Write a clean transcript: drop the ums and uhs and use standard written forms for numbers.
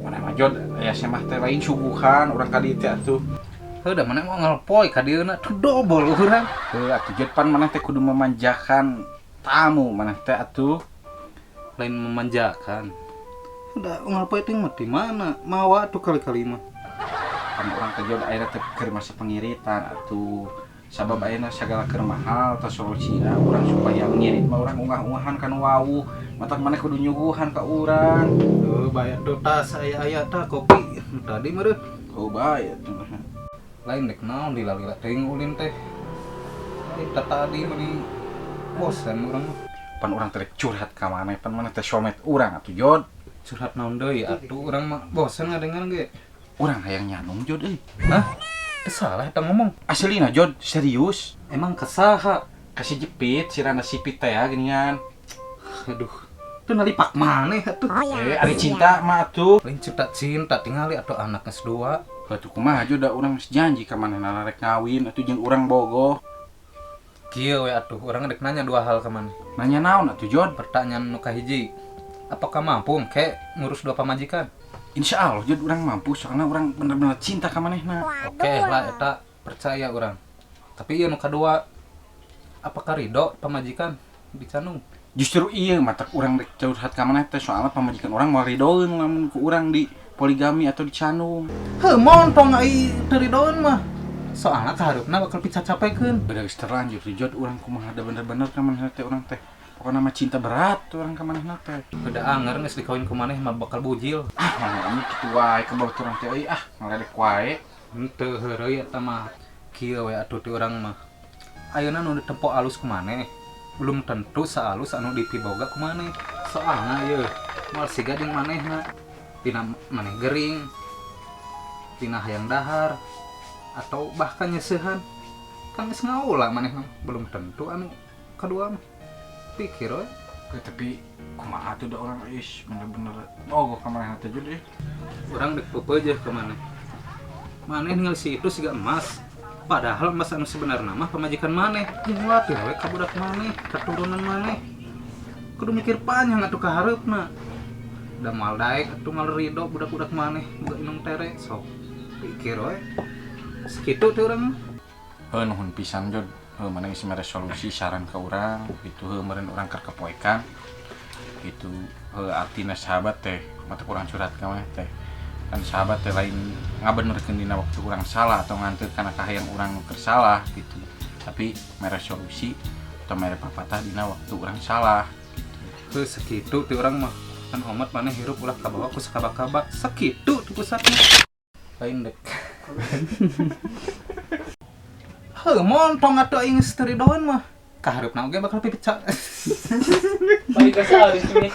Mana mah, Jod, aya semah teh lain suguhan urang ka dieu teh atuh. Heuh, da mana mau ngelpoy ka dieuna tuh dobol urang. Heuh atuh, Jod, pan maneh teh kudu memanjakan tamu maneh teh atuh. Lain memanjakan. Udah ngelpoy teh mah di mana? Mawa tuh kali-kali mah. Pan urang teh, Jod, ayeuna teh keur masa pengiritan atuh. Sabab ayeuna sagala keur mahal tah solusina urang supaya ngirit mah urang ungah-ungahan kan wawuh. Matak maneh kudu nyuguhan ka urang. Heuh, bayar tuh tas aya-aya tah kopi nu tadi meureun. Oh, bae atuh. Lain dek naon lila-lila teuing ulin teh. Lain tadi meni bosan urang mah. Pan urang teh curhat ka maneh, pan maneh teh somet urang atuh, Jod. Curhat naon deui atuh, urang mah bosan ngadengar ge. Urang hayang nyanung, Jod, euy. Hah? Teu salah eta ngomong. Aslina, Jod, serius. Emang ka saha? Kasih jepit si Randa sipit teh ya geuningan. Aduh, teu nalipak maneh atuh. Eh, ari cinta mah atuh. Lain cinta-cinta tingali atuh anak geus dua. Atuh kumaha, Jod, da urang geus janji ka manehna rek ngawin atuh jeung urang bogoh. Kieu we atuh, urang rek nanya dua hal ka maneh. Nanya naon atuh, Jod? Pertanyaan nu kahiji, apakah mampu engke ngurus dua pamajikan? Insya Allah, Jod, urang mampu soalnya urang bener-bener cinta ka manehna. Oke lah, eta percaya urang. Tapi ieu nu kadua, apakah ridho pamajikan dicandung? Justru iya matak urang rek curhat ka maneh teh soalnya pamajikan urang moal ridoeun lamun ku urang di poligami atau dicandung. Heuh, montong ai teu ridoeun mah. Soalna kahareupna bakal picacapekeun. Udah geus terlanjur tuh, Jod, urang kumaha da bener-bener ka manehna teh urang teh. Pokokna mah cinta berat urang ka manehna teh. Udah anger geus dikawin ku maneh mah bakal bujil. Ah, mana ini kitu wae ka batur urang teh euy, ah, ngaledek wae. Henteu heureuy eta mah. Kieu we atuh ti urang mah. Ayeuna nu ditempo alus ku maneh belum tentu saalus anu dipiboga ku maneh. Soalna ieu moal siga jeung manehna. Dina maneh gering, dina hayang dahar, atau bahkan nyeseuhan. Kan geus ngaula manehna, belum tentu anu kadua mah. Pikir we. Oke, tapi kumaha tuh da urang is bener-bener bogoh ka manehna teh, Jod, euy. Urang dek pepeujeuh ka maneh. Maneh ningali si itu siga emas. Padahal emas anu sebenarna mah pamajikan maneh. Jeung watir we ka budak maneh, keturunan maneh. Kudu mikir panjang atuh ka hareupna. Da moal daek atuh moal ridho budak-budak maneh boga indung tere sok. Pikir we. Sakitu teh urang mah. Heuh, nuhun pisan, Jod. Heuh, maneh geus mere solusi saran ka urang gitu, heuh meureun urang keur kepoekan. Gitu, heuh artina sahabat teh mata urang curhat ka maneh teh. Kan sahabat teh lain ngabenerkeun dina waktu urang salah atau nganteur kana kahayang urang nu keur salah gitu. Tapi mere solusi atau mere papatah dina waktu urang salah gitu. Heuh, sakitu teh urang mah. Kan omat maneh hirup ulah kabawa ku sakaba-kaba. Sakitu teh pusatna. Lain dek. Heuh, montong atuh aing geus teu ridoeun mah. Kahareupna oge bakal pipica. Balik ka sa alis mah.